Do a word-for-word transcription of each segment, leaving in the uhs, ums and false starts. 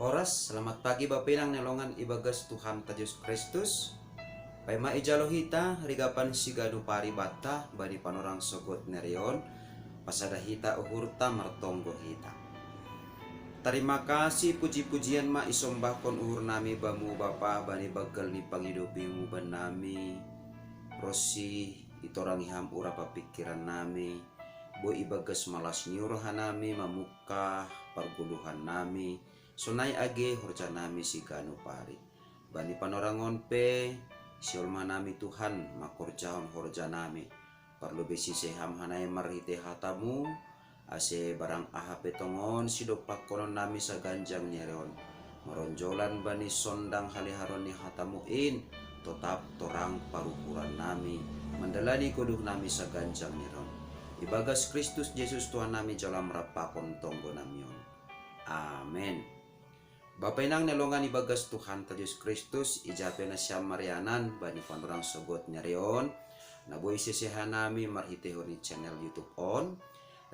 Horas, selamat pagi bapa inang ni longan ibagas Tuhan ta Jesus Kristus. Paima ijalo hita rigapan siganu paribata bani panorang sogot nerion, pasada hita uhurta martonggo hita. Tarima kasih puji-pujian ma isombahkon uhur nami bamu Bapa bani baggal ni pangidopimu ban nami, rosi itorangi ham ura papikiran nami, bo ibagas malas ni roha nami mamukah pargoluhan nami, sonai age horja nami siganu pari. Bani panorangon pe, siol ma nami Tuhan, makorjahon horja nami. Parlobei sise ham hanai marhite hatamu, ase barang aha pe tongon sidompakkonon nami saganjang ni ari on, maronjolan bani sondang haliharon ni hatamu in, totap torang paruhuran nami, mandalani goduh nami saganjang ni ari on. Ibagas Kristus Jesus Tuhan nami jalo am rampakon tonggo nami on. Amen. Bapa inang ni longan ibagas Tuhan ta Jesus Kristus, ija pe nasiam marianan bani panorang sogot nerion, na boi sese hanami marhitehon ni channel YouTube on,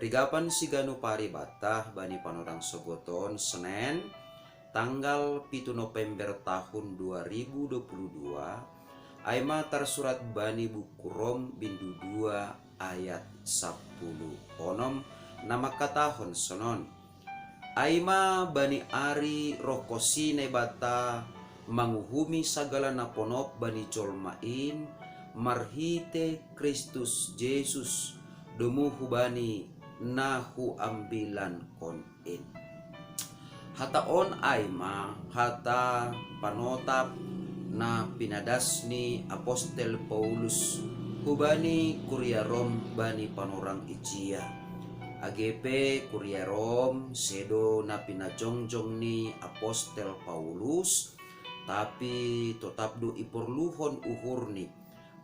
rigapan siganu paribata bani panorang sogot on Senen, tanggal pitu November tahun dua ribu dua puluh dua, ai ma tarsurat bani buku Rom bindu dua ayat sapuluh onom na mangkatahon sonon. Ai ma bani ari rohkonsi Naibata manguhumi sagala na ponop bani jolma in marhite Kristus Jesus, domu hubani na huambilankon in. Hata on ai ma hata panotap na pinadas ni apostel Paulus hubani kuria Rom bani panorang ijia. Age pe kuria Rom sedo na pinajongjong ni apostel Paulus, tapi totap do iporluhon uhurni,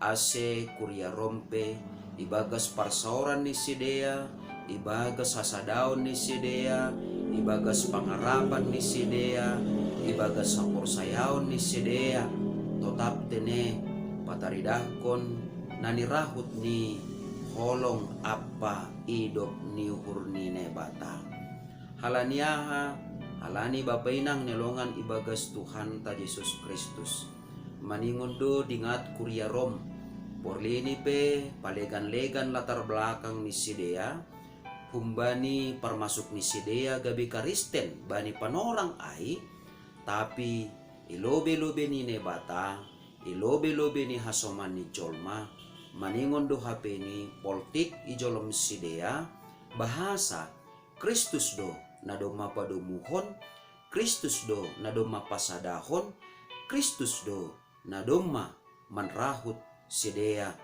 ase kuria Rom pe ibagas parsaoran ni sidea, ibagas hasadaon ni sidea, ibagas pangarapan ni sidea, ibagas haporsayaon ni sidea, totap tene pataridahkon na nirahut ni holong ampa idop ni uhur ni Naibata. Halani aha? Halani bapa inang ni longan ibagas Tuhan ta Jesus Kristus. Maningon do dingat kuria Rom. Porlini pe palegan-legan latar belakang ni sidea, humbani parmasuk ni sidea gabe Karisten bani panorang ai, tapi ilobe-lobe ni Naibata, ilobe-lobe ni hasoman ni jolma, maningon do hapeni poltik ijolom sidea, bahasa Kristus do na domma padomuhon, Kristus do na domma pasadahon, Kristus do na domma manrahut sidea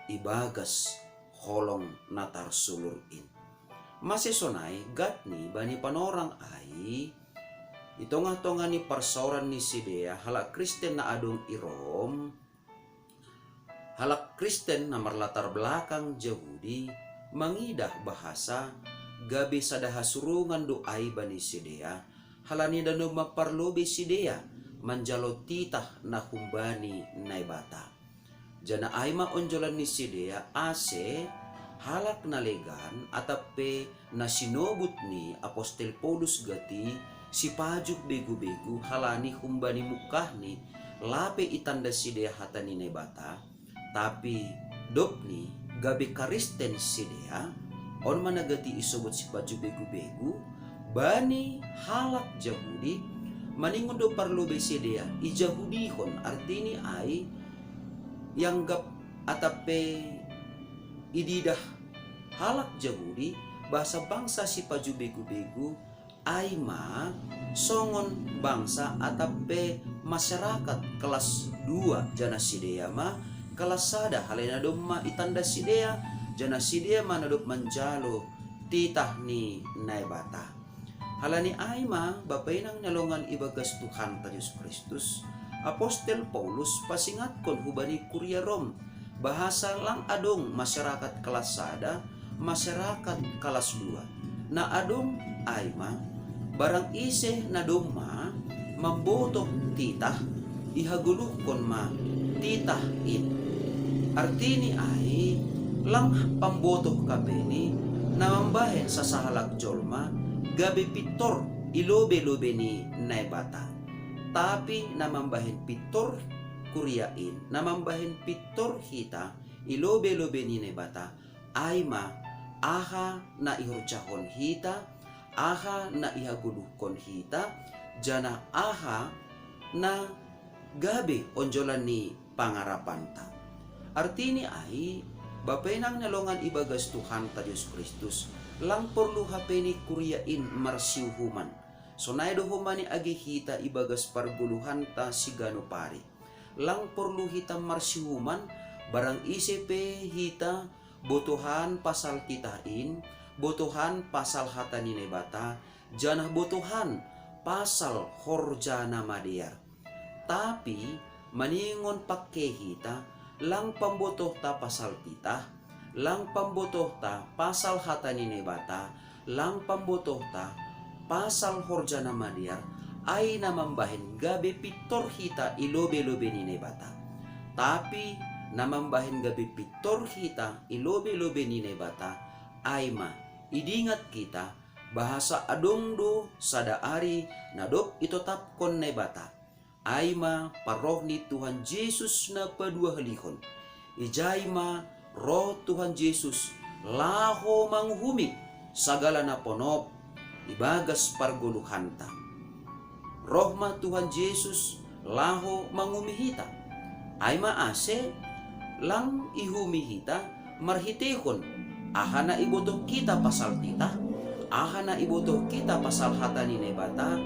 ibagas holong na tarsulur in. Mase sonai gatni bani panorang ai, i tongah-tongah ni parsaoran ni sidea halak Kristen na adong i Rom, halak Kristen na marlatar belakang Jahudi mangidah bahasa gabe sada hasurungan do ai bani sidea, halani na domma parlobei sidea manjalo titah na humbani Naibata. Janah ai ma onjolan ni sidea ase halak na legan atap pe na sinobut ni apostel Paulus gati sipajuh begu-begu halani humbani mungkahni lape itanda sidea hata ni Naibata, tapi dobni gabe Karisten sidea, on ma na gati isobut sipajuh begu-begu, bani halak Jahudi, maningon do parlobei sidea ijahudihon, artini ai ianggap atap pe ididah halak Jahudi bahasa bangsa sipajuh begu-begu, ai ma songon bangsa atap pe masyarakat kelas dua, janah sidea ma kelas sada, halani na domma itanda sidea, janah sidea ma na dob manjalo titah ni Naibata. Halani ai ma bapa inang na longan ibagas Tuhan ta Jesus Kristus, apostel Paulus pasingatkon hubani kuria Rom, bahasa lang adong masyarakat kelas sada, masyarakat kelas dua. Na adong ai ma, barang ise na domma mambotoh titah, ihagoluhkon ma titah in. Artini ai, lang pambotoh hapeni na mambahen sasahalak jolma gabe pintor i lobe-lobe ni Naibata. Tapi na mambahen pintor kuria in, na mambahen pintor hita i lobe-lobe ni Naibata, ai ma aha na ihorjahon hita, aha na ihagoluhkon hita, janah aha na gabe onjolan ni pangarapanta. Artini ai, Bapa inang na longan ibagas Tuhanta Jesus Kristus, lang porlu hape ni kuria in marsiuhuman. Sonai do homa ni age hita ibagas pargoluhanta siganup ari. Lang porlu hita marsiuhuman, barang ise pe hita botohan pasal titah in, botohan pasal hata ni Naibata, janah botohan pasal horja na madear. Tapi maningon pangke hita, lang pambotohta pasal titah, lang pambotohta pasal hata ni Naibata, lang pambotohta pasal horja na madear, ai na mambahen gabe pintor hita i lobe-lobe ni Naibata. Tapi na mambahen gabe pintor hita i lobe-lobe ni Naibata, ai ma idingat hita bahasa adong do sada ari na dob itotapkon Naibata, ai ma parroh ni Tuhan Jesus na paduahalihon. Ijai ma roh Tuhan Jesus laho manguhumi sagala na ponop ibagas pargoluhanta. Roh ma Tuhan Jesus laho manguhumi hita. Ai ma ase lang iuhumi hita marhiteihon aha na ibotoh hita pasal titah, aha na ibotoh hita pasal hata ni Naibata,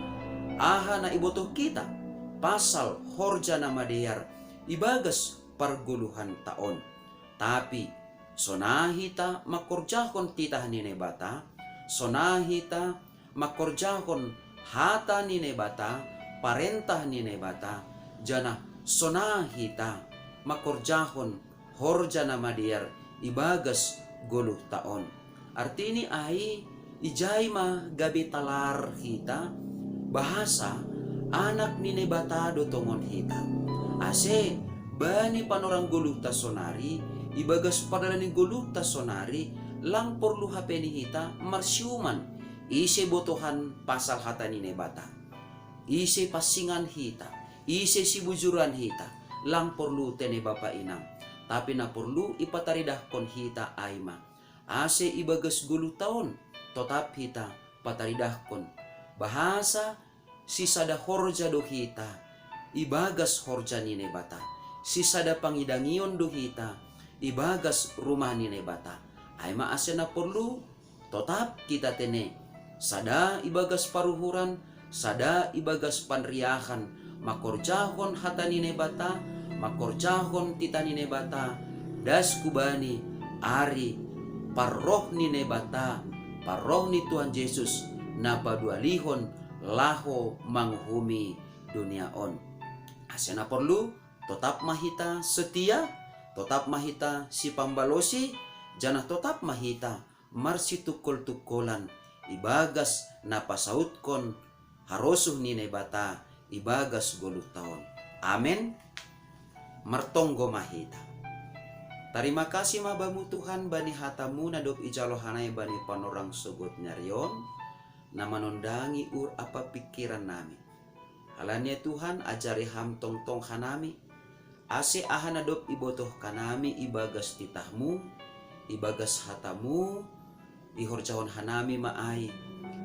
aha na ibotoh hita pasal horja na madear ibagas pargoluhanta on. Tapi sonai hita mangkorjahon titah ni Naibata, sonai hita mangkorjahon hata ni Naibata, parentah ni Naibata, janah sonai hita mangkorjahon horja na madear ibagas goluhta on. Artini ai, ijai ma gabe talar hita bahasa anak ni Naibata do tongon hita. Ase bani panorang goluhta sonari, ibagas pardalanan ni goluhta sonari, lang porlu hape ni hita marsiuhuman, ise botohan pasal hata ni Naibata, ise pansingan hita, ise sibujuran hita, lang porlu tene bapa inang. Tapi na porlu ipataridahkon hita ai ma, ase ibagas goluhta on totap hita pataridahkon bahasa sisada horja do hita ibagas horja ni Naibata, sisada pangidangion do hita ibagas rumah ni Naibata. Ai ma ase na porlu totap hita tene, sada ibagas paruhuran, sada ibagas panriahan, mangkorjahon hata ni Naibata, mangkorjahon titah ni Naibata, das hubani ari parroh ni Naibata, parroh ni Tuhan Jesus na paduahalihon laho manguhumi dunia on. Ase na porlu, totap ma hita setia, totap ma hita sipambalosi, janah totap ma hita marsitungkol-tungkolan ibagas na pasautkon harosuh ni Naibata ibagas goluhta on. Amen. Martonggo ma hita. Tarima kasih ma Bamu Tuhan bani hata-Mu na dob ijalo hanami bani panorang sogot ni ari on, na manondangi uhur ampa pingkiran nami. Alani ai Tuhan, ajari Ham tongtong hanami, ase aha na dob ibotoh hanami ibagas titah-Mu, ibagas hata-Mu, ihorjahon hanami ma ai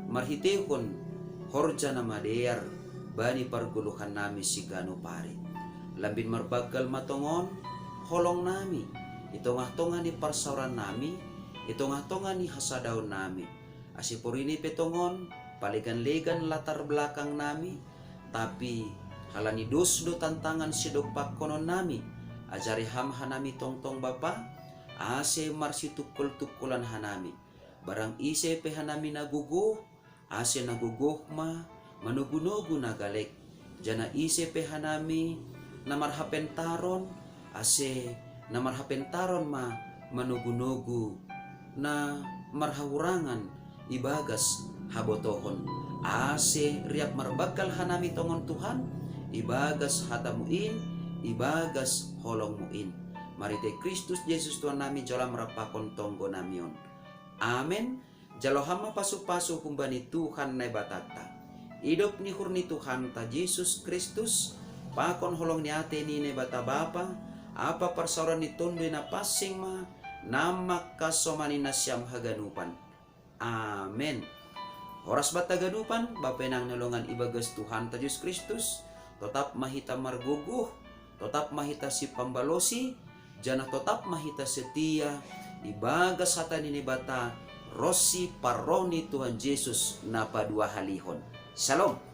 marhiteihon horja na madear bani pargoluhan nami siganup ari. Lambin marbanggal ma tongon holong nami i tongah-tongah ni parsaoran nami, i tongah-tongah ni hasadaon nami. Ase porini pe tongon palegan-legan latar belakang nami, tapi halani dos do tantangan sidokpakkonon nami, ajari Ham hanami tongtong Bapa, ase marsitungkol-tungkolan hanami. Barang ise pe hanami na gogoh, ase na gogoh ma manogu-nogu na galek, janah ise pe hanami na marhapentaron, ase na marhapentaron ma manogu-nogu na marhahurangan ibagas habotohon, ase riap marbanggal hanami tongon Tuhan, ibagas hata-Mu in, ibagas holong-Mu in. Marhitei Kristus Jesus Tuhan nami, jalo Ham rap pakon tonggo nami on. Amen. Jalo Ham ma pasu-pasu humbani Tuhan Naibatanta, Idop ni uhur ni Tuhanta Jesus Kristus, pakon holong ni ate ni Naibata Bapa, ampa parsaoran ni Tonduy Napansing ma, nammangkasoman nasiam haganupan. Amen. Horas banta haganupan, bapa inang na hinaholongan ibagas Tuhanta Jesus Kristus, totap ma hita margogoh, totap ma hita sipambalosi, janah totap ma hita setia ibagas hata ni Naibata ronsi parroh ni Tuhan Jesus na paduahalihon. Shalom.